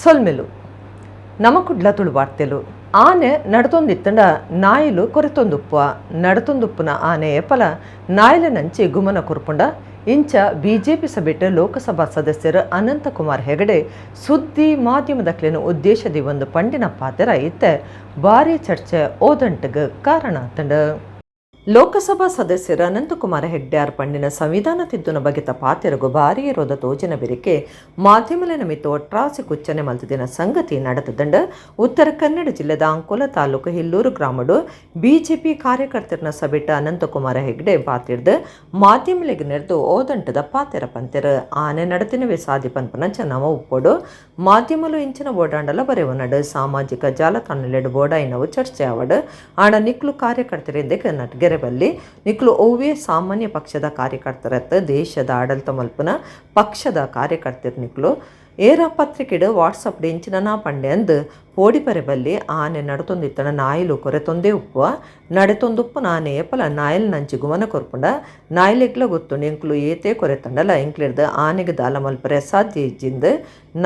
ಸೊಲ್ಮೆಲು ನಮಕುಡ್ಲ ತುಳುವಾರ್ತೆಲು ಆನೆ ನಡತೊಂದಿತ್ತಂಡ ನಾಯಿಲು ಕೊರೆತೊಂದುಪ್ಪ ನಡತೊಂದುಪ್ಪುನ ಆನೆ ಏಪಲ ನಾಯಿಲೆನಂಚಿ ಗುಮನ ಕೊರ್ಪುಂಡ ಇಂಚ ಬಿಜೆಪಿ ಸಭೆಟ್ ಲೋಕಸಭಾ ಸದಸ್ಯರು ಅನಂತಕುಮಾರ್ ಹೆಗಡೆ ಸುದ್ದಿ ಮಾಧ್ಯಮದಕ್ಲೆನ ಉದ್ದೇಶದಿ ಒಂದು ಪಂಡಿನ ಪಾತೆರ ಇತ್ತೆ ಭಾರಿ ಚರ್ಚೆ ಓದಂಟಗ್ ಕಾರಣ ಆತಂಡ. ಲೋಕಸಭಾ ಸದಸ್ಯರು ಅನಂತಕುಮಾರ ಹೆಗ್ಡೆಯಾರ್ ಪಂಡಿನ ಸಂವಿಧಾನ ತಿದ್ದುನ ಬಗೆತ ಪಾತೆರಗು ಭಾರಿ ಇರೋದ ತೋಜಿನ ಬೆರಿಕೆ ಮಾಧ್ಯಮಲೆನ ಮಿತ್ತು ಒಟ್ರಾಸಿ ಕುಚ್ಚನೆ ಮಲ್ತದಿನ ಸಂಗತಿ ನಡೆತದಂಡ. ಉತ್ತರ ಕನ್ನಡ ಜಿಲ್ಲೆದ ಅಂಕೋಲ ತಾಲೂಕು ಹಿಲ್ಲೂರು ಗ್ರಾಮಡು ಬಿಜೆಪಿ ಕಾರ್ಯಕರ್ತರನ ಸಭೆಟ ಅನಂತಕುಮಾರ ಹೆಗ್ಡೆ ಪಾತಿರ್ದು ಮಾಧ್ಯಮಲೆಗ್ ನೆರೆದು ಓದಂಟದ ಪಾತೆರ ಪಂತೆರು. ಆನೆ ನಡತಿನವೇ ಸಾದಿ ಪನ್ಪನ ನಮ ಉಪ್ಪೊಡು ಮಾಧ್ಯಮಲು ಇಂಚಿನ ಓಡಾಂಡಲ ಬರೆವನಡು ಸಾಮಾಜಿಕ ಜಾಲತಾಣಲೆಡು ಬೋಡಾಯಿನವು ಚರ್ಚೆ ಆವಡು ಆಣ ನಿಕ್ಲು ಕಾರ್ಯಕರ್ತರಿಂದಕ್ಕೆ ನಟ್ಗೆರೆಬಲ್ಲಿ ನಿಕ್ಲು ಒವ್ವೇ ಸಾಮಾನ್ಯ ಪಕ್ಷದ ಕಾರ್ಯಕರ್ತರತ್ತ ದೇಶದ ಆಡಳಿತ ಮಲ್ಪುನ ಪಕ್ಷದ ಕಾರ್ಯಕರ್ತರ ನಿಕ್ಲು ಏರ ಪತ್ರಿಕೆಡು ವಾಟ್ಸಪ್ ಇಂಚಿನ ನಾ ಪಂಡೆ ಅಂದ್ ಪೋಡಿಪರೆ ಬಲ್ಲಿ. ಆನೆ ನಡತೊಂದಿತ್ತಣ ನಾಯಿಲು ಕೊರೆತೊಂದೇ ಉಪ್ಪುವ ನಡೆತೊಂದುಪ್ಪು ನಾನೆ ಏಪಲ ನಾಯಿಲ್ ನಂಚಿ ಗುಮನ ಕೊರ್ಪುಂಡ ನಾಯಿಲೆಗ್ಲ ಗೊತ್ತುಂಡು ಎಂಕ್ಲು ಏತೇ ಕೊರೆತಂಡಲ ಎಂಕ್ಲಿರ್ದು ಆನೆಗೆ ದಾಲ ಮಲ್ಪರೆ ಸಾಧ್ಯ ಇಜ್ಜಿಂದ್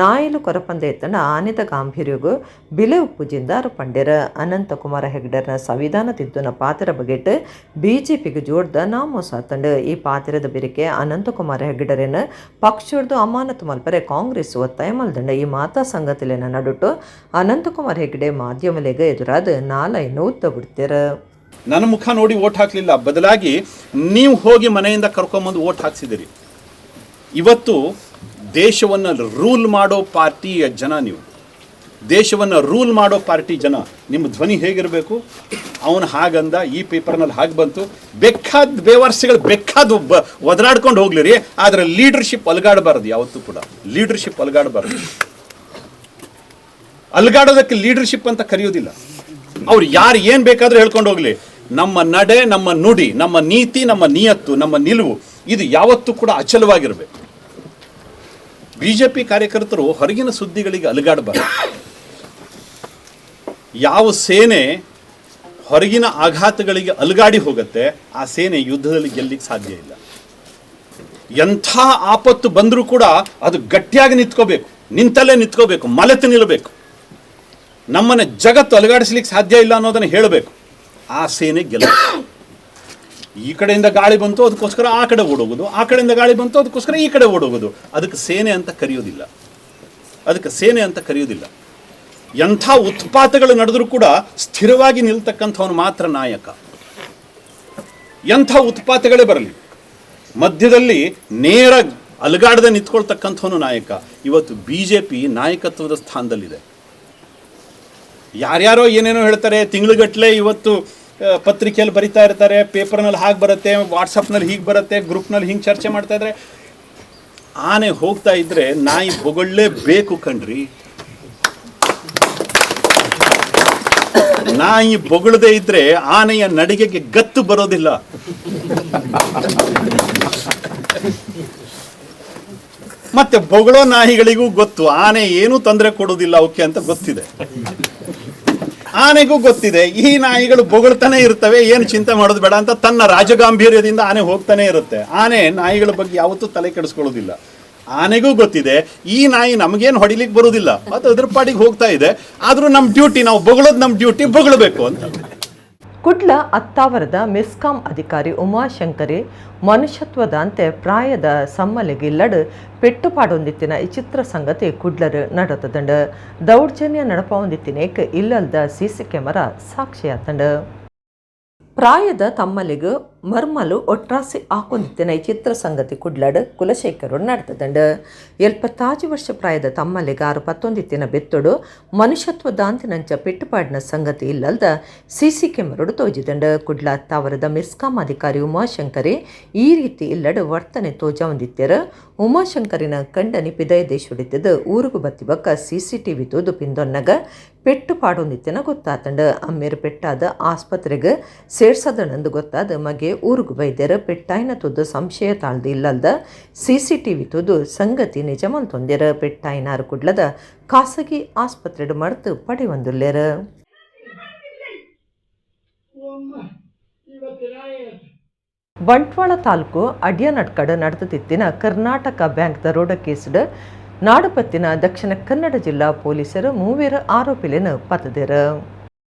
ನಾಯಿಲು ಕೊರಪಂದೆ ಇತ್ತಂಡ ಆನೆದ ಗಾಂಭೀರ್ಯಗು ಬಿಲೆ ಉಪ್ಪುಜಿಂದ ಅರು ಪಂಡೆರ. ಅನಂತಕುಮಾರ ಹೆಗ್ಡರ್ನ ಸಂವಿಧಾನ ತಿದ್ದುನ ಪಾತ್ರ ಬಗೆಟ್ ಬಿಜೆಪಿಗೆ ಜೋಡ್ದ ನಾಮೋಸಾತಂಡು. ಈ ಪಾತ್ರದ ಬೆರಿಕೆ ಅನಂತಕುಮಾರ ಹೆಗ್ಡರೇನ ಪಕ್ಷರ್ದು ಅಮಾನತು ಮಲ್ಪರೆ ಕಾಂಗ್ರೆಸ್ ಒತ್ತಾಯ ಮಲ್ದಂಡ. ಈ ಮಾತಾ ಸಂಗತಿಲೆನ ನಡುಟು ಅನಂತಕುಮಾರ್ ಹೆಗ್ಡೆ ಮಾಧ್ಯಮಲೆಗ್ ಎದುರಾದ ನಾಲೈನು ಉದ್ದ ಬಿಡ್ತೀರ. ನನ್ನ ಮುಖ ನೋಡಿ ಓಟ್ ಹಾಕಲಿಲ್ಲ, ಬದಲಾಗಿ ನೀವು ಹೋಗಿ ಮನೆಯಿಂದ ಕರ್ಕೊಂಬಂದು ಓಟ್ ಹಾಕ್ಸಿದಿರಿ. ಇವತ್ತು ದೇಶವನ್ನು ರೂಲ್ ಮಾಡೋ ಪಾರ್ಟಿಯ ಜನ ನೀವು. ದೇಶವನ್ನು ರೂಲ್ ಮಾಡೋ ಪಾರ್ಟಿ ಜನ. ನಿಮ್ಮ ಧ್ವನಿ ಹೇಗಿರಬೇಕು? ಅವನು ಹಾಗಂದ, ಈ ಪೇಪರ್ನಲ್ಲಿ ಹಾಗೆ ಬಂತು, ಬೇಕಾದ ಬೇವರ್ಸಿಗಳು ಬೇಕಾದ ಒದರಾಡ್ಕೊಂಡು ಹೋಗ್ಲಿರಿ, ಆದರೆ ಲೀಡರ್ಶಿಪ್ ಅಲಗಾಡಬಾರದು. ಯಾವತ್ತೂ ಕೂಡ ಲೀಡರ್ಶಿಪ್ ಅಲಗಾಡಬಾರದು. ಅಲಗಾಡೋದಕ್ಕೆ ಲೀಡರ್ಶಿಪ್ ಅಂತ ಕರೆಯೋದಿಲ್ಲ. ಅವ್ರು ಯಾರು ಏನು ಬೇಕಾದರೂ ಹೇಳ್ಕೊಂಡು ಹೋಗ್ಲಿ, ನಮ್ಮ ನಡೆ, ನಮ್ಮ ನುಡಿ, ನಮ್ಮ ನೀತಿ, ನಮ್ಮ ನಿಯತ್ತು, ನಮ್ಮ ನಿಲುವು ಇದು ಯಾವತ್ತೂ ಕೂಡ ಅಚಲವಾಗಿರಬೇಕು. ಬಿಜೆಪಿ ಕಾರ್ಯಕರ್ತರು ಹೊರಗಿನ ಸುದ್ದಿಗಳಿಗೆ ಅಲುಗಾಡಬಾರದು. ಯಾವ ಸೇನೆ ಹೊರಗಿನ ಆಘಾತಗಳಿಗೆ ಅಲುಗಾಡಿ ಹೋಗುತ್ತೆ, ಆ ಸೇನೆ ಯುದ್ಧದಲ್ಲಿ ಗೆಲ್ಲಿಕ್ಕೆ ಸಾಧ್ಯ ಇಲ್ಲ. ಎಂಥ ಆಪತ್ತು ಬಂದರೂ ಕೂಡ ಅದು ಗಟ್ಟಿಯಾಗಿ ನಿಂತ್ಕೋಬೇಕು, ನಿಂತಲ್ಲೇ ನಿಂತ್ಕೋಬೇಕು, ಮಲೆತು ನಿಲ್ಲಬೇಕು. ನಮ್ಮನ್ನ ಜಗತ್ತು ಅಲುಗಾಡಿಸ್ಲಿಕ್ಕೆ ಸಾಧ್ಯ ಇಲ್ಲ ಅನ್ನೋದನ್ನು ಹೇಳಬೇಕು. ಆ ಸೇನೆ ಗೆಲ್ಲ. ಈ ಕಡೆಯಿಂದ ಗಾಳಿ ಬಂತು ಅದಕ್ಕೋಸ್ಕರ ಆ ಕಡೆ ಓಡೋಗೋದು, ಆ ಕಡೆಯಿಂದ ಗಾಳಿ ಬಂತು ಅದಕ್ಕೋಸ್ಕರ ಈ ಕಡೆ ಓಡೋಗೋದು, ಅದಕ್ಕೆ ಸೇನೆ ಅಂತ ಕರೆಯೋದಿಲ್ಲ. ಅದಕ್ಕೆ ಸೇನೆ ಅಂತ ಕರೆಯೋದಿಲ್ಲ. ಎಂಥ ಉತ್ಪಾತಗಳು ನಡೆದರೂ ಕೂಡ ಸ್ಥಿರವಾಗಿ ನಿಲ್ತಕ್ಕಂಥವನು ಮಾತ್ರ ನಾಯಕ. ಎಂಥ ಉತ್ಪಾತಗಳೇ ಬರಲಿ, ಮಧ್ಯದಲ್ಲಿ ನೇರ ಅಲುಗಾಡದೆ ನಿಂತ್ಕೊಳ್ತಕ್ಕಂಥವನು ನಾಯಕ. ಇವತ್ತು ಬಿಜೆಪಿ ನಾಯಕತ್ವದ ಸ್ಥಾನದಲ್ಲಿದೆ. ಯಾರ್ಯಾರೋ ಏನೇನೋ ಹೇಳ್ತಾರೆ, ತಿಂಗಳುಗಟ್ಟಲೆ ಇವತ್ತು ಪತ್ರಿಕೆಯಲ್ಲಿ ಬರಿತಾ ಇರ್ತಾರೆ, ಪೇಪರ್ನಲ್ಲಿ ಹಾಗೆ ಬರುತ್ತೆ, ವಾಟ್ಸಪ್ನಲ್ಲಿ ಹೀಗೆ ಬರುತ್ತೆ, ಗ್ರೂಪ್ನಲ್ಲಿ ಹಿಂಗೆ ಚರ್ಚೆ ಮಾಡ್ತಾ ಇದ್ದಾರೆ. ಆನೆ ಹೋಗ್ತಾ ಇದ್ರೆ ನಾಯಿ ಬೊಗಳ್ಳೇಬೇಕು ಕಣ್ರಿ. ನಾಯಿ ಬೊಗಳದೇ ಇದ್ರೆ ಆನೆಯ ನಡಿಗೆಗೆ ಗತ್ತು ಬರೋದಿಲ್ಲ. ಮತ್ತೆ ಬೊಗಳೋ ನಾಯಿಗಳಿಗೂ ಗೊತ್ತು ಆನೆ ಏನೂ ತೊಂದರೆ ಕೊಡೋದಿಲ್ಲ ಅವಕ್ಕೆ ಅಂತ ಗೊತ್ತಿದೆ. ಆನೆಗೂ ಗೊತ್ತಿದೆ ಈ ನಾಯಿಗಳು ಬೊಗಳ್ತಾನೆ ಇರ್ತವೆ, ಏನು ಚಿಂತೆ ಮಾಡೋದು ಬೇಡ ಅಂತ ತನ್ನ ರಾಜಗಾಂಭೀರ್ಯದಿಂದ ಆನೆ ಹೋಗ್ತಾನೆ ಇರುತ್ತೆ. ಆನೆ ನಾಯಿಗಳ ಬಗ್ಗೆ ಯಾವತ್ತೂ ತಲೆ ಕೆಡಿಸ್ಕೊಳ್ಳೋದಿಲ್ಲ. ಆನೆಗೂ ಗೊತ್ತಿದೆ ಈ ನಾಯಿ ನಮಗೇನು ಹೊಡಿಲಿಕ್ಕೆ ಬರೋದಿಲ್ಲ, ಅದು ಅದ್ರ ಪಾಡಿಗೆ ಹೋಗ್ತಾ ಇದೆ, ಆದರೂ ನಮ್ಮ ಡ್ಯೂಟಿ, ನಾವು ಬೊಗಳೋದು ನಮ್ಮ ಡ್ಯೂಟಿ, ಬೊಗಳಬೇಕು ಅಂತ. ಕುಡ್ಲ ಅತ್ತಾವರದ ಮೆಸ್ಕಾಂ ಅಧಿಕಾರಿ ಉಮಾಶಂಕರಿ ಮನುಷ್ಯತ್ವದಂತೆ ಪ್ರಾಯದ ಸಮ್ಮಲಿಗಿಲ್ಲಡು ಪೆಟ್ಟು ಪಾಡೊಂದಿತ್ತಿನ ಈ ಚಿತ್ರ ಸಂಗತಿ ಕುಡ್ಲರು ನಡತದಂಡ. ದೌರ್ಜನ್ಯ ನಡಪೊಂದಿತ್ತಿನೇಕ್ ಇಲ್ಲಲ್ದ ಸಿಸಿ ಕ್ಯಾಮರಾ ಸಾಕ್ಷಿಯಾತಂಡ. ಪ್ರಾಯದ ತಮ್ಮಲಿಗು ಮರ್ಮಲು ಒಟ್ರಾಸಿ ಹಾಕೊಂದಿತ್ತಿನ ಈ ಚಿತ್ರ ಸಂಗತಿ ಕುಡ್ಲಡ್ ಕುಲಶೇಖರು ನಡತದಂಡ. 75 ವರ್ಷ ಪ್ರಾಯದ ತಮ್ಮಲಿಗ ಆರು ಪತ್ತೊಂದಿತ್ತಿನ ಬೆತ್ತೊಡು ಮನುಷ್ಯತ್ವ ದಾಂತಿನಂಚ ಪೆಟ್ಟುಪಾಡಿನ ಸಂಗತಿ ಇಲ್ಲಲ್ದ ಸಿಸಿ ಕೆಮರುಡು ತೋಜಿದಂಡ. ಕುಡ್ಲ ತಾವರದ ಮೆಸ್ಕಾಂ ಅಧಿಕಾರಿ ಉಮಾಶಂಕರಿ ಈ ರೀತಿ ಇಲ್ಲಡು ವರ್ತನೆ ತೋಜ ಹೊಂದಿತ್ತೆರ. ಉಮಾಶಂಕರಿನ ಕಂಡನಿ ಪಿದಯ ದೇಶುಡಿತ್ತದ ಊರುಗು ಬತ್ತಿ ಬಕ್ಕ ಸಿಸಿಟಿವಿ ತೋದು ಪಿಂದೊನ್ನಗ ಪೆಟ್ಟು ಪಾಡೊಂದಿತ್ತಿನ ಗೊತ್ತಾತಂಡ. ಅಮ್ಮೇರು ಪೆಟ್ಟಾದ ಆಸ್ಪತ್ರೆಗೆ ಸೇರ್ಸದಣಂದು ಗೊತ್ತಾದ ಮಗೆ ಊರುಗು ಬೈದ್ಯರ. ಪೆಟ್ಟಾಯಿನ ತುದ್ದು ಸಂಶಯ ತಾಳ್ದು ಇಲ್ಲಲ್ದ ಸಿಸಿಟಿವಿ ತುದು ಸಂಗತಿ ನಿಜ ಮಲ್ತೊಂದೆರ. ಪೆಟ್ಟಾಯಿನಾರು ಕುಡ್ಲದ ಖಾಸಗಿ ಆಸ್ಪತ್ರೆಡು ಮಡ್ತು ಪಡೆವಂದುಲ್ಲೆರ. ಬಂಟ್ವಾಳ ತಾಲೂಕು ಅಡ್ಯನಡ್ಕಡ್ ನಡೆದಿತ್ತಿನ ಕರ್ನಾಟಕ ಬ್ಯಾಂಕ್ ದರೋಡ ಕೇಸ್ಡ್ ನಾಡುಪತ್ತಿನ ದಕ್ಷಿಣ ಕನ್ನಡ ಜಿಲ್ಲಾ ಪೊಲೀಸರು ಮೂವರು ಆರೋಪಿలను ಪತ್ತದಿರು.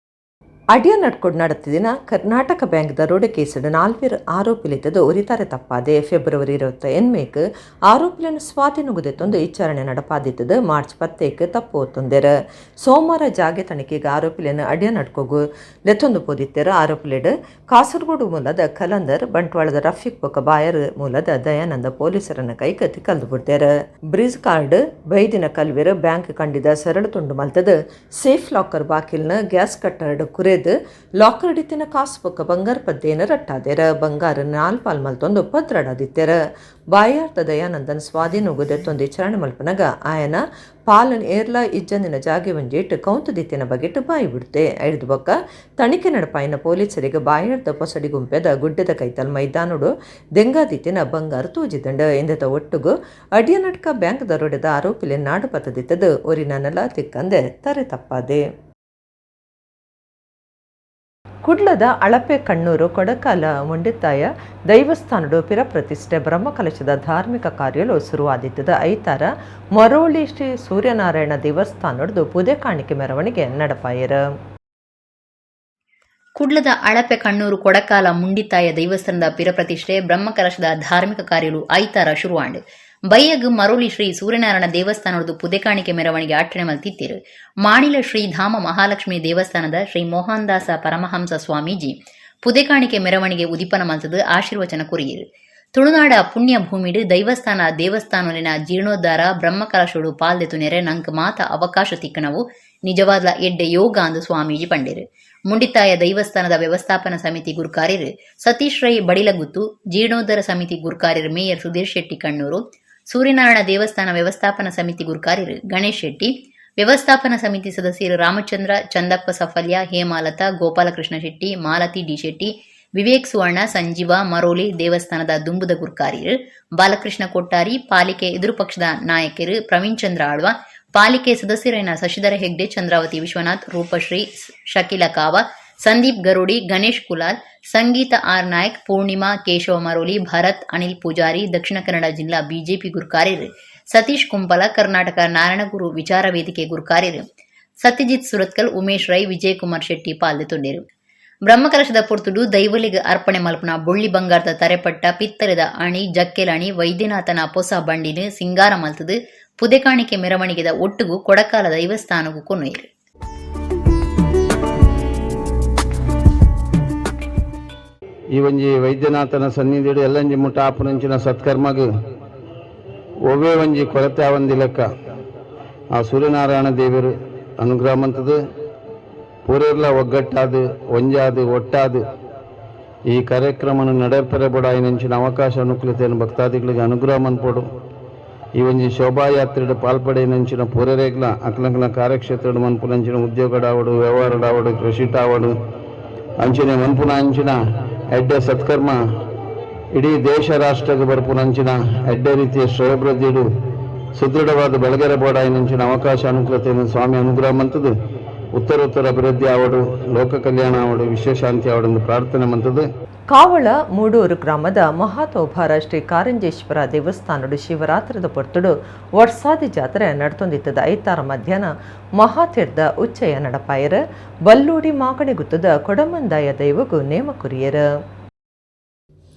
ಅಡಿಯ ನಡ್ಕೊಂಡು ನಡೆತಿದಿನ ಕರ್ನಾಟಕ ಬ್ಯಾಂಕ್ ದರೋಡೆ ಕೇಸಡು ನಾಲ್ವರು ಆರೋಪಿಲಿದ್ದದು ಒರಿತಾರೆ ತಪ್ಪಾದೆ. ಫೆಬ್ರವರಿ 28 ಆರೋಪಿలను ಸ್ವಾಧೀನಗುದೆತ್ತೊಂದು ವಿಚಾರಣೆ ನಡಪಾದಿತ್ತದು ಮಾರ್ಚ್ 10 ತಪ್ಪು ಒತ್ತೊಂದೆರು. ಸೋಮವಾರ ಜಾಗೆ ತನಿಖೆಗೆ ಆರೋಪಿలను ಅಡಿಯ ನಡ್ಕೋಗು ಲೆತ್ತೊಂದು ಪೋದಿತ್ತೆರು. ಆರೋಪಿಲೆಡು ಕಾಸರಗೋಡು ಮೂಲದ ಕಲಂದರ್, ಬಂಟ್ವಾಳದ ರಫೀಕ್ ಬೊಕ ಬಾಯರ್ ಮೂಲದ ದಯಾನಂದ ಪೊಲೀಸರನ್ನ ಕೈಕತ್ತಿ ಕಲ್ದು ಬಿಡ್ತೇರು. ಬ್ರಿಜ್ ಕಾರ್ಡ್ ಬೈದಿನ ಕಲ್ವೆರು ಬ್ಯಾಂಕ್ ಕಂಡಿದ ಸರಳು ತುಂಡು ಮಲ್ತದು ಸೇಫ್ ಲಾಕರ್ ಬಾಕಿಲ್ನ ಗ್ಯಾಸ್ ಕಟ್ಟರ್ಡ್ ಕುರೆ ಲಾಕರ್ ಡಿತ್ತಿನ ಕಾಸು ಬೊಕ್ಕ ಬಂಗಾರ ಪದ್ದೇನ ರಟ್ಟಾದೆರ. ಬಂಗಾರ ನಾಲ್ಪಾಲ್ ಮಲ್ತೊಂದು ಪದ್ರಡಾದಿತ್ತೆರ. ಬಾಯಾರ್ಥ ದಯಾನಂದನ್ ಸ್ವಾಧೀನ ವಿಚಾರಣೆ ಮಲ್ಪನಗ ಆಯನ ಪಾಲನ್ ಏರ್ಲಾ ಇಜ್ಜಂದಿನ ಜಾಗೆ ಒಂಜೇಟ್ ಕೌಂತು ದಿತ್ತಿನ ಬಗೆಟ್ ಬಾಯಿ ಬಿಡ್ತೆ. ಐದು ಬೊಕ್ಕ ತನಿಖೆ ನಡಪಾಯಿನ ಪೊಲೀಸರಿಗೆ ಬಾಯಾರ್ಧ ಪೊಸಡಿ ಗುಂಪೆದ ಗುಡ್ಡದ ಕೈತಲ್ ಮೈದಾನುಡು ದೆಂಗಾದಿತ್ತಿನ ಬಂಗಾರ ತೂಜಿದಂಡ. ಎಂದತ ಒಟ್ಟುಗು ಅಡಿಯನಟ್ಕ ಬ್ಯಾಂಕ್ ದರೋಡೆದ ಆರೋಪಿಲೆ ನಾಡು ಪತ್ತದಿತ್ತದು ಒರಿನ ನೆಲ ತಿಕ್ಕಂದೆ ತರೆ ತಪ್ಪಾದೆ. ಕುಡ್ಲದ ಅಳಪೆ ಕಣ್ಣೂರು ಕೊಡಕಾಲ ಮೊಂಡಿತ್ತಾಯ ದೈವಸ್ಥಾನಡು ಪಿರಪ್ರತಿಷ್ಠೆ ಬ್ರಹ್ಮಕಲಶದ ಧಾರ್ಮಿಕ ಕಾರ್ಯಲು ಶುರುವಾದಿತ್ತದ. ಐತಾರ ಮರೋಳಿ ಶ್ರೀ ಸೂರ್ಯನಾರಾಯಣ ದೇವಸ್ಥಾನಡ್ದು ಪುದೆ ಕಾಣಿಕೆ ಮೆರವಣಿಗೆ ನಡಪಾಯರ. ಕುಡ್ಲದ ಅಳಪೆ ಕಣ್ಣೂರು ಕೊಡಕಾಲ ಮುಂಡಿತಾಯ ದೇವಸ್ಥಾನದ ಪಿರಪ್ರತಿಷ್ಠೆ ಬ್ರಹ್ಮಕಲಶದ ಧಾರ್ಮಿಕ ಕಾರ್ಯಲು ಐತಾರ ಶುರುವಾಂಡು. ಬೈಯಗ್ ಮರೋಳಿ ಶ್ರೀ ಸೂರ್ಯನಾರಾಯಣ ದೇವಸ್ಥಾನದ ಪುದೆಕಾಣಿಕೆ ಮೆರವಣಿಗೆ ಅಟ್ಟಣೆ ಮಲ್ತಿತ್ತಿರು. ಮಾಣಿಲ ಶ್ರೀ ಧಾಮ ಮಹಾಲಕ್ಷ್ಮಿ ದೇವಸ್ಥಾನದ ಶ್ರೀ ಮೋಹನ್ದಾಸ ಪರಮಹಂಸ ಸ್ವಾಮೀಜಿ ಪುದೆಕಾಣಿಕೆ ಮೆರವಣಿಗೆ ಉದಿಪನ ಮಲ್ತದು ಆಶೀರ್ವಚನ ಕೊರಿಯರು. ತುಳುನಾಡ ಪುಣ್ಯ ಭೂಮಿಡು ದೈವಸ್ಥಾನ ದೇವಸ್ಥಾನಲಿನ ಜೀರ್ಣೋದ್ಧಾರ ಬ್ರಹ್ಮಕಲಶೋಡು ಪಾಲ್ದೆತು ನೆರೆ ನಂಕ್ ಮಾತ ಅವಕಾಶ ತಿಕ್ಕಣವು ನಿಜವಾದ್ಲ ಎಡ್ಡೆ ಯೋಗ ಅಂದು ಸ್ವಾಮೀಜಿ ಪಂಡೇರು. ಮುಂಡಿತಾಯ ದೈವಸ್ಥಾನದ ವ್ಯವಸ್ಥಾಪನಾ ಸಮಿತಿ ಗುರ್ಕಾರ್ಯರು ಸತೀಶ್ ರೈ ಬಡಿಲಗುತ್ತು, ಜೀರ್ಣೋದ್ಧಾರ ಸಮಿತಿ ಗುರ್ಕಾರ್ಯರು ಮೇಯರ್ ಸುಧೀರ್ ಶೆಟ್ಟಿ ಕಣ್ಣೂರು, ಸೂರ್ಯನಾರಾಯಣ ದೇವಸ್ಥಾನ ವ್ಯವಸ್ಥಾಪನಾ ಸಮಿತಿ ಗುರ್ಕಾರ್ಯರು ಗಣೇಶ್ ಶೆಟ್ಟಿ, ವ್ಯವಸ್ಥಾಪನಾ ಸಮಿತಿ ಸದಸ್ಯರು ರಾಮಚಂದ್ರ, ಚಂದಪ್ಪ ಸಫಲ್ಯ, ಹೇಮಾಲತಾ, ಗೋಪಾಲಕೃಷ್ಣ ಶೆಟ್ಟಿ, ಮಾಲತಿ ಡಿ ಶೆಟ್ಟಿ, ವಿವೇಕ್ ಸುವರ್ಣ, ಸಂಜೀವ ಮರೋಲಿ, ದೇವಸ್ಥಾನದ ದುಂಬುದ ಗುರ್ಕಾರ್ಯರು ಬಾಲಕೃಷ್ಣ ಕೊಟ್ಟಾರಿ, ಪಾಲಿಕೆ ಎದುರು ಪಕ್ಷದ ನಾಯಕರು ಪ್ರವೀಣ್ ಚಂದ್ರ ಆಳ್ವ, ಪಾಲಿಕೆ ಸದಸ್ಯರಾದ ಶಶಿಧರ ಹೆಗ್ಡೆ, ಚಂದ್ರಾವತಿ ವಿಶ್ವನಾಥ್, ರೂಪಶ್ರೀ, ಶಕೀಲ ಕಾವ, ಸಂದೀಪ್ ಗರುಡಿ, ಗಣೇಶ್ ಕುಲಾಲ್, ಸಂಗೀತ ಆರ್ ನಾಯಕ್, ಪೂರ್ಣಿಮಾ, ಕೇಶವ ಮರೋಲಿ, ಭರತ್, ಅನಿಲ್ ಪೂಜಾರಿ, ದಕ್ಷಿಣ ಕನ್ನಡ ಜಿಲ್ಲಾ ಬಿಜೆಪಿ ಗುರ್ಕಾರ್ಯರು ಸತೀಶ್ ಕುಂಪಲ, ಕರ್ನಾಟಕ ನಾರಾಯಣಗುರು ವಿಚಾರ ವೇದಿಕೆ ಗುರ್ಕಾರ್ಯರು ಸತ್ಯಜಿತ್ ಸುರತ್ಕಲ್, ಉಮೇಶ್ ರೈ, ವಿಜಯಕುಮಾರ್ ಶೆಟ್ಟಿ ಪಾಲ್ದೆತೊಂಡೆರು. ಬ್ರಹ್ಮಕಲಶದ ಪೊರ್ತುಡು ದೈವಲಿಗ ಅರ್ಪಣೆ ಮಲ್ಪನ ಬೊಳ್ಳಿ ಬಂಗಾರದ ತರೆಪಟ್ಟ, ಪಿತ್ತಲೆದ ಅಣಿ, ಜಕ್ಕೆಲಣಿ, ವೈದ್ಯನಾಥನ ಪೊಸ ಬಂಡಿನ ಸಿಂಗಾರ ಮಲ್ತದು ಪುದೆಕಾಣಿಕೆ ಮೆರವಣಿಗೆದ ಒಟ್ಟುಗು ಕೊಡಕಾಲ ದೈವಸ್ಥಾನಗು ಕೊನೊಯೆರು. ಈ ಒಂಜಿ ವೈದ್ಯನಾಥನ ಸನ್ನಿಧಿಡು ಎಲ್ಲಂಜಿ ಮುಟ್ಟ ಆಪುನಂಚಿನ ಸತ್ಕರ್ಮಗ್ ಒವ್ವೇ ಒಂಜಿ ಕೊರತೆ ಆವಂದಿ ಲೆಕ್ಕ ಆ ಸೂರ್ಯನಾರಾಯಣ ದೇವರು ಅನುಗ್ರಹ ಮಂತದು ಪೂರೆರ್ಲ ಒಗ್ಗಟ್ಟಾದು ಒಂಜಾದು ಒಟ್ಟಾದು ಈ ಕಾರ್ಯಕ್ರಮನ ನಡೆಪೆರೆ ಬೊಡಾಯಿನಂಚಿನ ಅವಕಾಶ ಅನುಕೂಲತೆಯನ್ನು ಭಕ್ತಾದಿಗಳಿಗೆ ಅನುಗ್ರಹ ಮನ್ಪೊಡು. ಈ ಒಂಜಿ ಶೋಭಾಯಾತ್ರೆಡ್ ಪಾಲ್ಪಡೆಯಿನಂಚಿನ ಪೂರೆರೆಗ್ಲ ಅಕ್ಲಂಕ್ಲ ಕಾರ್ಯಕ್ಷೇತ್ರದ ಮನ್ಪುನಂಚಿನ ಉದ್ಯೋಗಡಾವಡು, ವ್ಯವಹಾರಡಾವಡು, ಕೃಷಿಟಾವಡು, ಅಂಚಿನ ಮನ್ಪುನ ಅಂಚಿನ ಎಡ್ಡೆ ಸತ್ಕರ್ಮ ಇಡೀ ದೇಶ ರಾಷ್ಟ್ರಕ್ಕೆ ಬರ್ಪುನಂಚಿನ ಎಡ್ಡೆ ರೀತಿಯ ಶ್ರೇಯಭಿವೃದ್ಧಿಡು ಸುದೃಢವಾದ ಬೆಳಗೆರೆ ಬೋಡಾಯಿನಂಚಿನ ಅವಕಾಶ ಅನುಕೂಲತೆಯನ್ನು ಸ್ವಾಮಿ ಅನುಗ್ರಹ ಮಂತದು ಉತ್ತರೋತ್ತರ ಅಭಿವೃದ್ಧಿ ಆವಡು, ಲೋಕ ಕಲ್ಯಾಣ ಆವಡು, ವಿಶ್ವಶಾಂತಿ ಆವಡು ಎಂದು ಪ್ರಾರ್ಥನೆ ಮಂತದು. ಕಾವಳ ಮೂಡೂರು ಗ್ರಾಮದ ಮಹಾತೋಭಾರ ಶ್ರೀ ಕಾರಂಜೇಶ್ವರ ದೇವಸ್ಥಾನಡು ಶಿವರಾತ್ರಿದ ಪೊರ್ತುಡು ವರ್ಷಾದಿ ಜಾತ್ರೆ ನಡ್ತೊಂದಿತ್ತದ. ಐತಾರ ಮಧ್ಯಾಹ್ನ ಮಹಾತೀರ್ಥ ಉಚ್ಚಯ ನಡಪಾಯರ. ಬಲ್ಲೂಡಿ ಮಾಗಣಿಗುತ್ತದ ಕೊಡಮಂದಾಯ ದೈವಗು ನೇಮ ಕುರಿಯರ.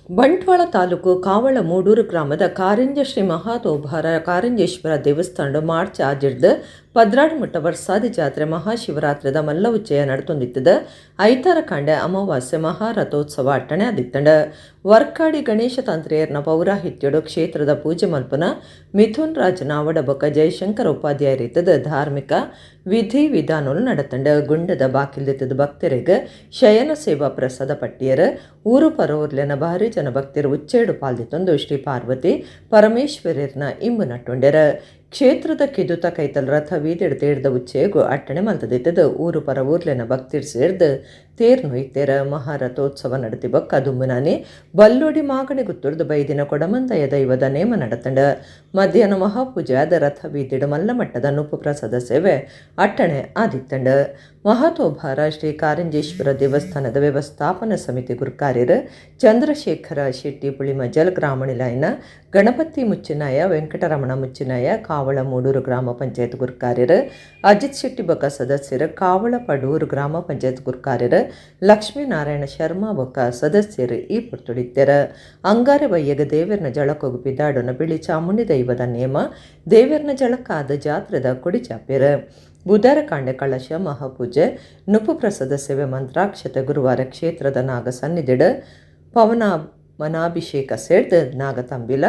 ಬಂಟ್ವಾಳ ತಾಲೂಕು ಕಾವಳ ಮೂಡೂರು ಗ್ರಾಮದ ಕಾರಂಜ ಶ್ರೀ ಮಹಾತೋಭಾರ ಕಾರಂಜೇಶ್ವರ ದೇವಸ್ಥಾನ ಮಾರ್ಚ್ ಆಜಿರ್ದು 12 ಮುಟ್ಟ ವರ್ಷಾದಿ ಜಾತ್ರೆ ಮಹಾಶಿವರಾತ್ರಿದ ಮಲ್ಲ ಉಚ್ಚಯ ನಡ್ತೊಂದಿತ್ತದ. ಐತಾರ ಕಾಂಡೆ ಅಮಾವಾಸ್ಯೆ ಮಹಾರಥೋತ್ಸವ ಅಟ್ಟಣೆ ಆದಿತ್ತಂಡ. ವರ್ಕಾಡಿ ಗಣೇಶ ತಂತ್ರಿಯರ್ನ ಪೌರಾಹಿತ್ಯಡು ಕ್ಷೇತ್ರದ ಪೂಜೆ ಮಲ್ಪನ ಮಿಥುನ್ ರಾಜ್ ನಾವಡ ಬೊಕ್ಕ ಜಯಶಂಕರ ಉಪಾಧ್ಯಾಯರಿತ್ತದ ಧಾರ್ಮಿಕ ವಿಧಿ ವಿಧಾನಲು ನಡತಂಡ. ಗುಂಡದ ಬಾಕಿಲ್ದಿತ್ತದ ಭಕ್ತರಿಗೆ ಶಯನ ಸೇವಾ ಪ್ರಸಾದ ಪಟ್ಟಿಯರ. ಊರು ಪರೋರ್ಲೆನ ಭಾರಿ ಜನ ಭಕ್ತರು ಉಚ್ಚೇಡು ಪಾಲ್ದಿತ್ತೊಂದು ಶ್ರೀ ಪಾರ್ವತಿ ಪರಮೇಶ್ವರ್ಯರ್ನ ಇಂಬು ನಟ್ಟೊಂಡೆರ. ಕ್ಷೇತ್ರದ ಕಿದುತ ಕೈತಲ್ ರಥ ಬೀದಿಡ್ ತೇರ್ದ ಉಚ್ಚೆಗು ಅಟ್ಟಣೆ ಮಲ್ತದಿತ್ತದ. ಊರು ಪರ ಊರ್ಲೆನ ಭಕ್ತಿರ್ ಸೇರ್ದು ತೇರ್ ನೊಯ್ತೇರ. ಮಹಾರಥೋತ್ಸವ ನಡತಿ ಬೊಕ್ಕ ದುಂಬುನಾನಿ ಬಲ್ಲೋಡಿ ಮಾಗಣಿ ಗುತ್ತುರ್ದು ಬೈದಿನ ಕೊಡಮಂದಯ ದೈವದ ನೇಮ ನಡತಂಡ. ಮಧ್ಯಾಹ್ನ ಮಹಾಪೂಜೆ ಆದ ರಥ ಬೀದಿಡು ಮಲ್ಲಮಟ್ಟದ ನುಪ್ಪು ಪ್ರಸಾದ ಸೇವೆ ಅಟ್ಟಣೆ ಆದಿತ್ತಂಡ. ಮಹಾತೋಭಾರ ಶ್ರೀ ಕಾರಂಜೇಶ್ವರ ದೇವಸ್ಥಾನದ ವ್ಯವಸ್ಥಾಪನಾ ಸಮಿತಿ ಗುರುಕಾರ್ಯರು ಚಂದ್ರಶೇಖರ ಶೆಟ್ಟಿ ಪುಳಿಮಜಲ್, ಗ್ರಾಮಣಿಲಾಯನ ಗಣಪತಿ ಮುಚ್ಚಿನಾಯ, ವೆಂಕಟರಮಣ ಮುಚ್ಚಿನಾಯ, ಕಾವಳ ಕಾವಳ ಮೂಡೂರು ಗ್ರಾಮ ಪಂಚಾಯತ್ ಗುರ್ಕಾರ್ಯರು ಅಜಿತ್ ಶೆಟ್ಟಿ ಬೊಕ್ಕ ಸದಸ್ಯರು, ಕಾವಳ ಪಡೂರು ಗ್ರಾಮ ಪಂಚಾಯತ್ ಗುರ್ಕಾರ್ಯರು ಲಕ್ಷ್ಮೀನಾರಾಯಣ ಶರ್ಮಾ ಬೊಕ್ಕ ಸದಸ್ಯರು ಈ ಪೊರ್ತುಡಿತ್ತೆರ್. ಅಂಗಾರೆ ಬಯ್ಯಗ ದೇವೆರ್ನ ಜಳಕೊಗು ಪಿದಾಡುನ ಬಿಳಿ ಚಾಮುಂಡಿ ದೈವದ ನೇಮ ದೇವೆರ್ನ ಜಳಕಾದ ಜಾತ್ರೆದ ಕೊಡಿ ಚಾಪೆರ್. ಬುಧವಾರ ಕಾಂಡೆ ಕಳಶ ಮಹಾಪೂಜೆ, ನುಪ್ಪು ಪ್ರಸಾದ ಸೇವೆ, ಮಂತ್ರಾಕ್ಷತೆ. ಗುರುವಾರ ಕ್ಷೇತ್ರದ ನಾಗ ಸನ್ನಿಧಿಡ್ ಪವನ ಮನಾಭಿಷೇಕ ಸೇರ್ದು ನಾಗತಂಬಿಲ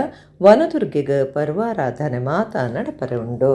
ವನದುರ್ಗೆಗೆ ಪರ್ವಾರಾಧನೆ ಮಾತಾ ನಡಪರೆ ಉಂಡು.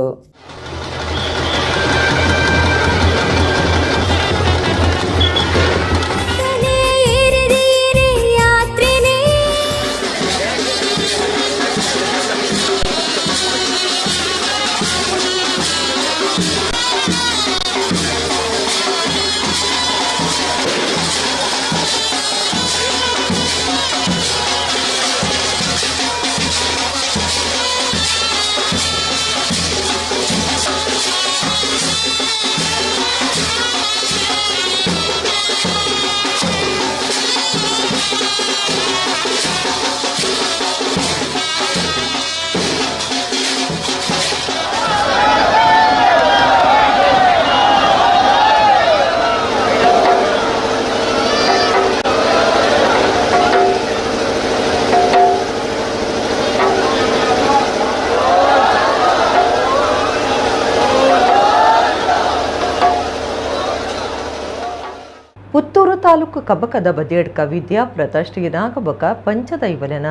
ಪುತ್ತೂರು ತಾಲೂಕು ಕಬಕದ ಬದಿಯಡ್ಕ ವಿದ್ಯಾಪ್ರತ ಶ್ರೀ ನಾಗಬಕ ಪಂಚದೈವಲೆನ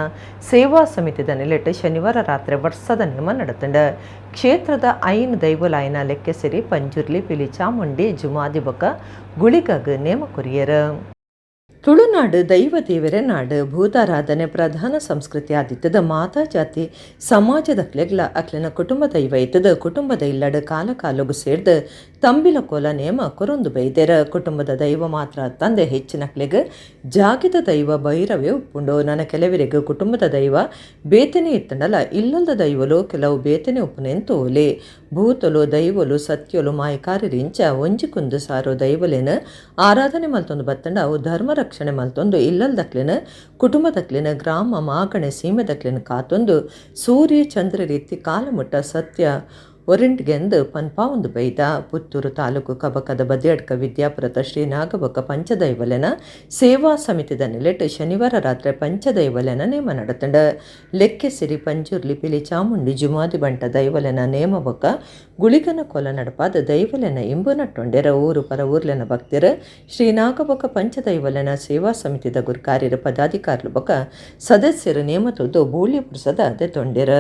ಸೇವಾ ಸಮಿತಿದ ನೆಲೆಟ್ ಶನಿವಾರ ರಾತ್ರಿ ವರ್ಷದ ನೇಮ ನಡೆತಂಡ. ಕ್ಷೇತ್ರದ 5 ದೈವಲಾಯನ ಲೆಕ್ಕೆಸಿರಿ ಪಂಜುರ್ಲಿ ಪಿಲಿ ಚಾಮುಂಡಿ ಜುಮಾದಿ ಬೊಕ ಗುಳಿಗಗ್ ನೇಮ ಕೊರಿಯರ್. ತುಳುನಾಡು ದೈವ ದೇವರ ನಾಡು, ಭೂತಾರಾಧನೆ ಪ್ರಧಾನ ಸಂಸ್ಕೃತಿ ಆದಿತ್ತದ. ಮಾತಾ ಜಾತಿ ಸಮಾಜದ ಅಕ್ಲೆಗ್ಲ ಅಕ್ಲೆನ ಕುಟುಂಬ ದೈವ ಇತ್ತದ. ಕುಟುಂಬದ ಇಲ್ಲಡು ಕಾಲ ಕಾಲಗು ಸೇರ್ದು ತಂಬಿಲ ಕೋಲ ನೇಮ ಕೊರೊಂದು ಬೈದೆರ. ಕುಟುಂಬದ ದೈವ ಮಾತ್ರ ತಂದೆ ಹೆಚ್ಚಿನಕ್ಲೆಗ್ ಜಾಗಿದ ದೈವ ಭೈರವೇ ಉಪ್ಪುಂಡು. ನನ್ನ ಕೆಲವರಿಗೆ ಕುಟುಂಬದ ದೈವ ಬೇತನೆ ಇತ್ತಂಡಲ ಇಲ್ಲಲ್ದ ದೈವಲು ಕೆಲವು ಬೇತನೆ ಉಪ್ಪುನೆಂತೋಲೆ. ಭೂತಲು ದೈವಲು ಸತ್ಯಲು ಮಾಯಕಾರರಿಂಚ ಒಂಜಿ ಕುಂದು ಸಾರು ದೈವಲೇನ ಆರಾಧನೆ ಮಲ್ತೊಂದು ಬತ್ತಂಡ ಅವು ಧರ್ಮ ರಕ್ಷಣೆ ಮಲ್ತೊಂದು ಇಲ್ಲಲ್ದಕ್ಲೆನ ಕುಟುಂಬದಕ್ಲೆನ ಗ್ರಾಮ ಮಾಗಣೆ ಸೀಮೆದಕ್ಲೆನ ಕಾತೊಂದು ಸೂರ್ಯ ಚಂದ್ರ ರೀತಿ ಕಾಲಮುಟ್ಟ ಸತ್ಯ ಒರಿಂಟ್ಗೆಂದು ಪನ್ಪಾವೊಂದು ಬೈದ. ಪುತ್ತೂರು ತಾಲೂಕು ಕಬಕದ ಬದಿಯಡ್ಕ ವಿದ್ಯಾಪುರದ ಶ್ರೀ ನಾಗಬಕ ಪಂಚದೈವಲೆನ ಸೇವಾ ಸಮಿತಿದ ನೆಲೆಟ್ ಶನಿವಾರ ರಾತ್ರಿ ಪಂಚದೈವಲೆನ ನೇಮ ನಡತಂಡ. ಲೆಕ್ಕೆಸಿರಿ ಪಂಜುರ್ಲಿ ಪಿಲಿ ಚಾಮುಂಡಿ ಜುಮಾದಿ ಬಂಟ ದೈವಲೆನ ನೇಮ ಬೊಕ್ಕ ಗುಳಿಗನ ಕೊಲ ನಡಪಾದ ದೈವಲೆನ ಇಂಬು ನಟ್ಟೊಂಡೆರ. ಊರು ಪರ ಊರ್ಲೆನ ಭಕ್ತರ ಶ್ರೀ ನಾಗಬಕ ಪಂಚದೈವಲೆನ ಸೇವಾ ಸಮಿತಿದ ಗುರ್ಕಾರ್ಯರ ಪದಾಧಿಕಾರಿಲು ಬೊಕ್ಕ ಸದಸ್ಯರು ನೇಮ ತೊದ್ದು ಬೂಳ್ಯ ಪುರುಸದ ದೆತೊಂಡೆರ.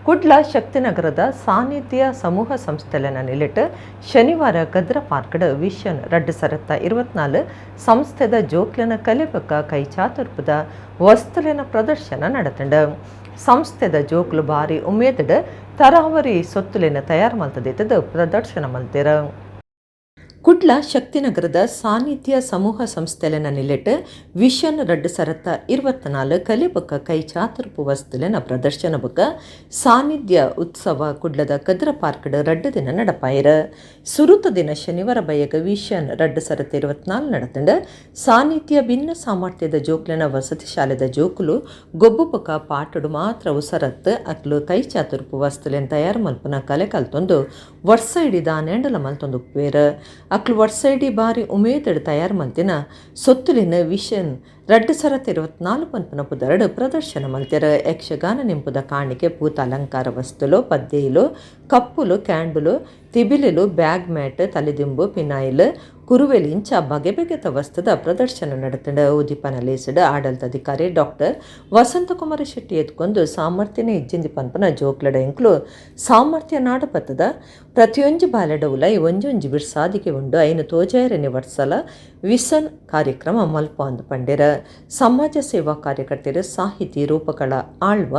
Kudla ಶಕ್ತಿನಗರದ ಸಾನ್ನಿಧ್ಯ ಸಮೂಹ ಸಂಸ್ಥೆಲೆನ ನಿಲೆಟ್ ಶನಿವಾರ ಕದ್ರ ಪಾರ್ಕ್ಡ್ ವಿಷನ್ 2024 ಸಂಸ್ಥೆದ ಜೋಕ್ಲೆನ ಕಲೆಬಕ್ಕ ಕೈಚಾತುರ್ಪದ ವಸ್ತುಲೆನ ಪ್ರದರ್ಶನ ನಡತಂಡ. ಸಂಸ್ಥೆದ ಜೋಕ್ಲು ಬಾರಿ ಉಮೇದಡ್ ತರಾವರಿ ಸೊತ್ತುಲೆನ ತಯಾರು ಮಲ್ತದಿತ್ತದ ಪ್ರದರ್ಶನ ಮಲ್ತೆರ. ಕುಡ್ಲ ಶಕ್ತಿನಗರದ ಸಾನ್ನಿಧ್ಯ ಸಮೂಹ ಸಂಸ್ಥೆಲೆನ ನಿಲೆಟ್ ವಿಷನ್ 2024 ಕಲೆ ಬೊಕ್ಕ ಕೈ ಚಾತುರ್ಪು ವಸ್ತುಲೆನ ಪ್ರದರ್ಶನ ಬೊಕ್ಕ ಸಾನ್ನಿಧ್ಯ ಉತ್ಸವ ಕುಡ್ಲದ ಕದ್ರ ಪಾರ್ಕ್ಡ್ 2 ದಿನ ನಡಪಾಯಿರ. ಸುರುತ ದಿನ ಶನಿವಾರ ಬಯ್ಯಗ ವಿಷನ್ 2024 ನಡತಂಡ. ಸಾನ್ನಿಧ್ಯ ಭಿನ್ನ ಸಾಮರ್ಥ್ಯದ ಜೋಕ್ಲೆನ ವಸತಿ ಶಾಲೆದ ಜೋಕುಲು ಗೊಬ್ಬು ಬೊಕ್ಕ ಪಾಟಡು ಮಾತ್ರ ಉಸರತ್ ಅಕ್ಲು ಕೈ ಚಾತುರ್ಪು ವಸ್ತುಲೆನ್ ತಯಾರು ಮಲ್ಪುನ ಕಲೆ ಕಲ್ತೊಂದು ವರ್ಷ ಇಡೀ ದಾನೆಂಡಲ ಮಲ್ತೊಂದು ಉಪ್ಪುವೆರ್. ಅಕ್ಲು ವರ್ಷ ಇಡೀ ಬಾರಿ ಉಮೇದಡ್ ತಯಾರು ಮಲ್ತಿನ ಸೊತ್ತುಲಿನ ವಿಷನ್ 2024 ಪನ್ಪುನ ಪುದರ್ಡ್ ಪ್ರದರ್ಶನ ಮಲ್ತೆರ್. ಯಕ್ಷಗಾನ ನಿಂಪುದ ಕಾಣಿಕೆ, ಪೂತ ಅಲಂಕಾರ ವಸ್ತುಲು, ಪದ್ದೆಯಿಲು, ಕಪ್ಪುಲು, ಕ್ಯಾಂಡುಲು, ತಿಬಿಲಿಲು, ಬ್ಯಾಗ್ ಮ್ಯಾಟ್, ತಲೆದಿಂಬು, ಪಿನಾಯಿಲ್, ಕುರುವೆಲ್ ಇಂಚ ಬಗೆ ಬಗೆತ ವಸ್ತುದ ಪ್ರದರ್ಶನ ನಡತಂಡ. ಉದಿಪನ ಲೇಸ್ಡ್ ಆಡಳಿತಾಧಿಕಾರಿ ಡಾಕ್ಟರ್ ವಸಂತಕುಮಾರ ಶೆಟ್ಟಿ ಎತ್ಕೊಂಡು ಸಾಮರ್ಥ್ಯನೇ ಇಜ್ಜಿಂದಿ ಪನ್ಪುನ ಜೋಕ್ಲಡ ಎಂಕ್ಲು ಸಾಮರ್ಥ್ಯ ನಾಡಪತ್ತದ ಪ್ರತಿಯೊಂಜಿ ಬಾಲೆಡ ಉಲೈ ಒಂಜೊಂಜಿ ಬಿರ್ಸಾದಿಗೆ ಉಂಡು ಐನು ತೋಜಾಯರನೆ ವರ್ಸಲ ವಿಸನ್ ಕಾರ್ಯಕ್ರಮ ಮಲ್ಪ ಅಂದ್ ಪಂಡೆರ. ಸಮಾಜ ಸೇವಾ ಕಾರ್ಯಕರ್ತೆರು ಸಾಹಿತಿ ರೂಪಕಳ ಆಳ್ವ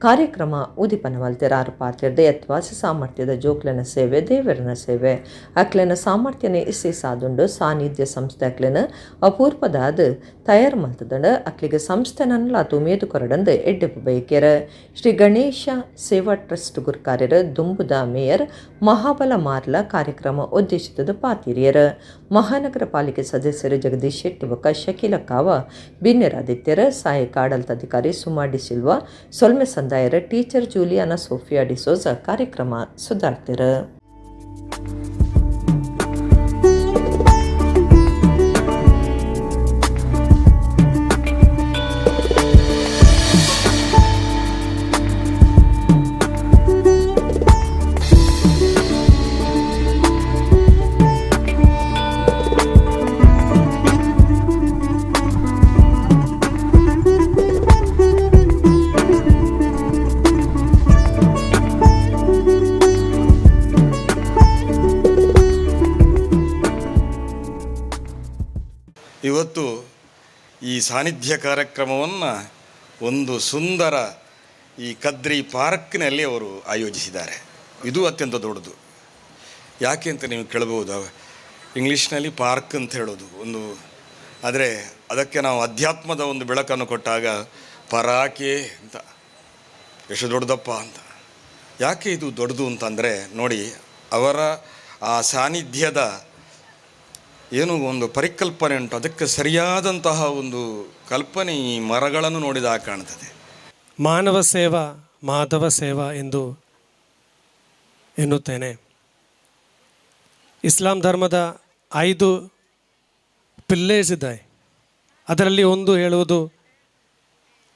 ಕಾರ್ಯಕ್ರಮ ಉದಿಪನ ಮಲ್ತೆರ್. ಆರು ಪಾತ್ರದ ಯತ್ವಾಸಿ ಸಾಮರ್ಥ್ಯದ ಜೋಕ್ಲೆನ ಸೇವೆ ದೇವರನ ಸೇವೆ, ಅಕ್ಲೆನ ಸಾಮರ್ಥ್ಯನೇ ಇಸೆ ಸಾದುಂಡು. ಸಾನ್ನಿಧ್ಯ ಸಂಸ್ಥೆ ಅಕ್ಲೆನ ಅಪೂರ್ಪದಾದ ತಯಾರು ಮಲ್ತದಂಡ ಅಕ್ಲಿಗೆ ಸಂಸ್ಥೆ ನನ್ಲ ತುಮೇದು ಕೊರಡಂದು ಎಡ್ಡೆಪ್ಪು ಬಯಕೆರ. ಶ್ರೀ ಗಣೇಶ ಸೇವಾ ಟ್ರಸ್ಟ್ ಗುರ್ಕಾರ್ಯರ ದುಂಬುದ ಮೇಯರ್ ಮಹಾಬಲ ಮಾರ್ಲ ಕಾರ್ಯಕ್ರಮ ಉದ್ದೇಶಿತದ ಪಾತಿರಿಯರ್. ಮಹಾನಗರ ಪಾಲಿಕೆ ಸದಸ್ಯರು ಜಗದೀಶ್ ಶೆಟ್ಟಿ ಬೊಕ್ಕ ಶಕೀಲ ಕಾವ ಬಿನ್ನೆರಾದಿತ್ಯರ. ಸಹಾಯಕ ಆಡಳಿತಾಧಿಕಾರಿ ಸುಮಾ ಡಿಸಿಲ್ವಾ ಸೊಲ್ಮೆ ಸಂದಾಯರ. ಟೀಚರ್ ಜೂಲಿಯಾನ ಸೋಫಿಯಾ ಡಿಸೋಜ ಕಾರ್ಯಕ್ರಮ ಸುಧಾರ್ತಿರ. ಇವತ್ತು ಈ ಸಾನ್ನಿಧ್ಯ ಕಾರ್ಯಕ್ರಮವನ್ನು ಒಂದು ಸುಂದರ ಈ ಕದ್ರಿ ಪಾರ್ಕ್ನಲ್ಲಿ ಅವರು ಆಯೋಜಿಸಿದ್ದಾರೆ. ಇದು ಅತ್ಯಂತ ದೊಡ್ಡದು. ಯಾಕೆ ಅಂತ ನೀವು ಕೇಳ್ಬೋದು. ಇಂಗ್ಲೀಷ್ನಲ್ಲಿ ಪಾರ್ಕ್ ಅಂತ ಹೇಳೋದು ಒಂದು, ಆದರೆ ಅದಕ್ಕೆ ನಾವು ಅಧ್ಯಾತ್ಮದ ಒಂದು ಬೆಳಕನ್ನು ಕೊಟ್ಟಾಗ ಪರಾಕೆ ಅಂತ, ಎಷ್ಟು ದೊಡ್ಡದಪ್ಪ ಅಂತ. ಯಾಕೆ ಇದು ದೊಡ್ಡದು ಅಂತಂದರೆ ನೋಡಿ, ಅವರ ಆ ಸಾನ್ನಿಧ್ಯದ ಏನು ಒಂದು ಪರಿಕಲ್ಪನೆ ಉಂಟು, ಅದಕ್ಕೆ ಸರಿಯಾದಂತಹ ಒಂದು ಕಲ್ಪನೆ ಈ ಮರಗಳನ್ನು ನೋಡಿದಾಗ ಕಾಣ್ತದೆ. ಮಾನವ ಸೇವಾ ಮಾಧವ ಸೇವಾ ಎಂದು ಎನ್ನುತ್ತೇನೆ. ಇಸ್ಲಾಂ ಧರ್ಮದ 5 ಪಿಲ್ಲೇರ್ಸ್ ಇದೆ. ಅದರಲ್ಲಿ ಒಂದು ಹೇಳುವುದು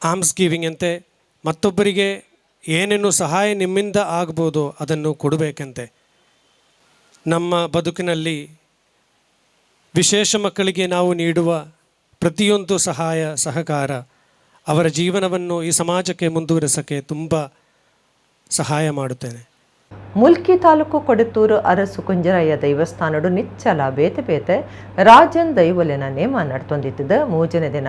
ಆರ್ಮ್ಸ್ ಗಿವಿಂಗ್ ಅಂತೆ. ಮತ್ತೊಬ್ಬರಿಗೆ ಏನೇನು ಸಹಾಯ ನಿಮ್ಮಿಂದ ಆಗ್ಬೋದು ಅದನ್ನು ಕೊಡಬೇಕಂತೆ. ನಮ್ಮ ಬದುಕಿನಲ್ಲಿ ವಿಶೇಷ ಮಕ್ಕಳಿಗೆ ನಾವು ನೀಡುವ ಪ್ರತಿಯೊಂದು ಸಹಾಯ ಸಹಕಾರ ಅವರ ಜೀವನವನ್ನು ಈ ಸಮಾಜಕ್ಕೆ ಮುಂದುವರಿಸೋಕ್ಕೆ ತುಂಬ ಸಹಾಯ ಮಾಡುತ್ತೇನೆ. ಮುಲ್ಕಿ ತಾಲೂಕು ಕೊಡೆತ್ತೂರು ಅರಸು ಕುಂಜರಾಯ ದೈವಸ್ಥಾನಡು ನಿಚ್ಚಲ ಬೇತೆ ಬೇತೆ ರಾಜನ್ ದೈವಲೆನ ನೇಮ ನಡ್ತೊಂದಿತ್ತದ. ಮೂಜನೇ ದಿನ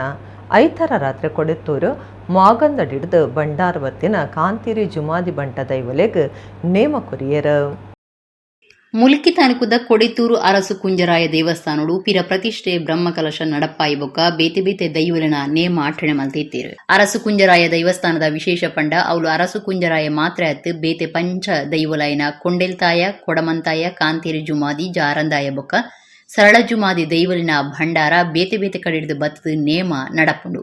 ಐತರ ರಾತ್ರಿ ಕೊಡೆತ್ತೂರು ಮಾಗಂದಡಿಡ್ದು ಬಂಡಾರವತ್ತಿನ ಕಾಂತೀರಿ ಜುಮಾದಿ ಬಂಟ ದೈವಲೆಗ್ ನೇಮ ಕೊರಿಯರ್. ಮುಲ್ಕಿ ತಾಲೂಕುದ ಕೊಡಿತೂರು ಅರಸು ಕುಂಜರಾಯ ದೇವಸ್ಥಾನಡು ಪಿರ ಪ್ರತಿಷ್ಠೆ ಬ್ರಹ್ಮಕಲಶ ನಡಪಾಯಿ ಬೊಕ್ಕ ಬೇತೆ ಬೇತೆ ದೈವಲೆನ ನೇಮ ಆಠಣೆ ಮಲ್ತಿತ್ತೀರು. ಅರಸು ಕುಂಜರಾಯ ದೇವಸ್ಥಾನದ ವಿಶೇಷ ಪಂಡ ಅವಳು ಅರಸು ಕುಂಜರಾಯ ಮಾತ್ರ ಅತ್ತು ಬೇತೆ ಪಂಚ ದೈವಲಾಯನ ಕೊಂಡೆಲ್ತಾಯ, ಕೊಡಮಂತಾಯ, ಕಾಂತೇರಿ ಜುಮಾದಿ, ಜಾರಂದಾಯ ಬೊಕ್ಕ ಸರಳ ಜುಮಾದಿ ದೈವಲಿನ ಭಂಡಾರ ಬೇತೆ ಬೇತೆ ಕಡೆಡ್ದು ಬತ್ತದ ನೇಮ ನಡಪುಂಡು.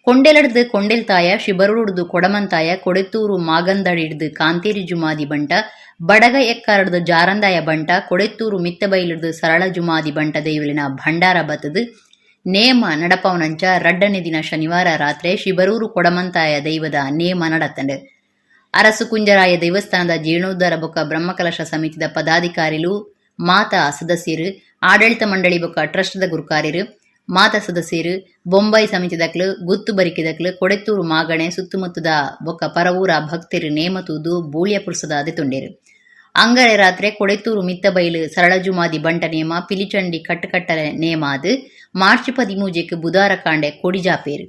ಕೊಂಡೆಲಡ್ದು ಕೊಂಡೆಲ್ತಾಯ, ಶಿಬರೂರ್ದು ಕೊಡಮಂತಾಯ, ಕೊಡೆತೂರು ಮಾಗಂದಡಿಡ್ದು ಕಾಂತೇರಿ ಜುಮಾದಿ ಬಂಟ, ಬಡಗ ಎಕ್ಕಾರಡ್ದು ಜಾರಂದಾಯ ಬಂಟ, ಕೊಡೆತ್ತೂರು ಮಿತ್ತಬೈಲಿಡ್ದು ಸರಳ ಜುಮಾದಿ ಬಂಟ ದೈವಲಿನ ಭಂಡಾರ ಬತ್ತದು ನೇಮ ನಡಪವನಂಚ ರಡ್ಡನೇ ದಿನ ಶನಿವಾರ ರಾತ್ರಿ ಶಿಬರೂರು ಕೊಡಮಂತಾಯ ದೈವದ ನೇಮ ನಡತಂಡು. ಅರಸು ಕುಂಜರಾಯ ದೇವಸ್ಥಾನದ ಜೀರ್ಣೋದ್ಧಾರ ಬೊಕ್ಕ ಬ್ರಹ್ಮಕಲಶ ಸಮಿತಿದ ಪದಾಧಿಕಾರಿಲು, ಮಾತಾ ಸದಸ್ಯರು, ಆಡಳಿತ ಮಂಡಳಿ ಬೊಕ್ಕ ಟ್ರಸ್ಟ್ದ ಗುರುಕಾರ್ಯರು, ಮಾತ ಸದಸ್ಯೆರ್, ಬೊಂಬೈ ಸಮಿತಿದಕ್ಲು, ಗುತ್ತು ಬರಿಕೆದಕ್ಲು, ಕೊಡೆತ್ತೂರು ಮಾಗಣೆ ಸುತ್ತಮುತ್ತದ ಬೊಕ್ಕ ಪರವೂರ ಭಕ್ತೆರ್ ನೇಮ ತೂದು ಬೂಳ್ಯ ಪುರ್ಸದ ದೆತೊಂಡೆರ್. ಅಂಗಾರೆ ರಾತ್ರೆ ಕೊಡೆತ್ತೂರು ಮಿತ್ತಬೈಲು ಸರಳಜುಮಾದಿ ಬಂಟ ನೇಮ, ಪಿಲಿಚಂಡಿ ಕಟ್ಟುಕಟ್ಟಲೆ ನೇಮ ಆದ್ ಮಾರ್ಚ್ 13 ಕ್ಕ್ ಬುದಾರ ಕಾಂಡೆ ಕೊಡಿ ಜಾಪೆರ್.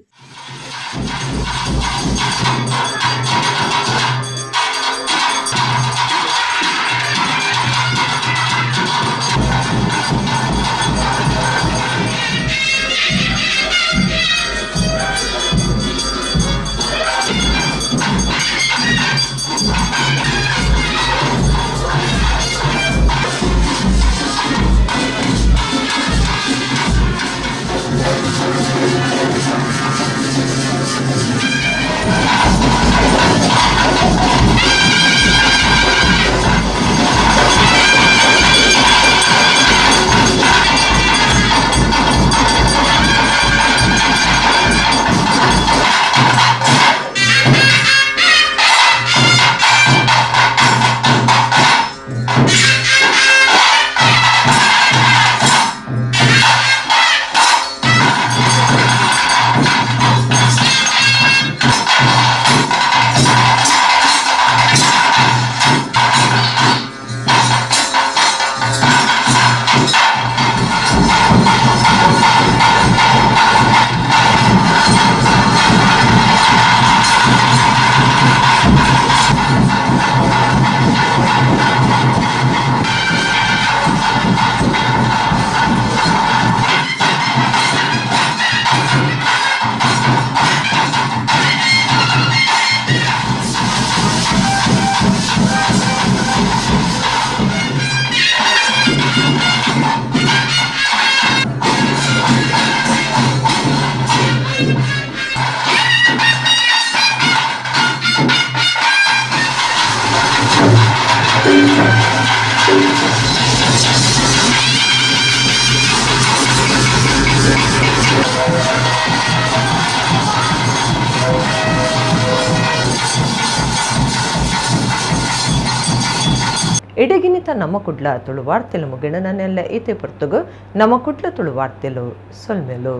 ಇಡಗಿನಿತ ನಮ್ಮ ಕುಡ್ಲ ತುಳು ವಾರ್ತೆಲು ಮುಗಿಣನನ್ನೆಲ್ಲ ಇತೆ ಪೊರ್ತುಗು ನಮ್ಮ ಕುಡ್ಲ ತುಳು ವಾರ್ತೆಲು ಸೊಲ್ಮೆಲು.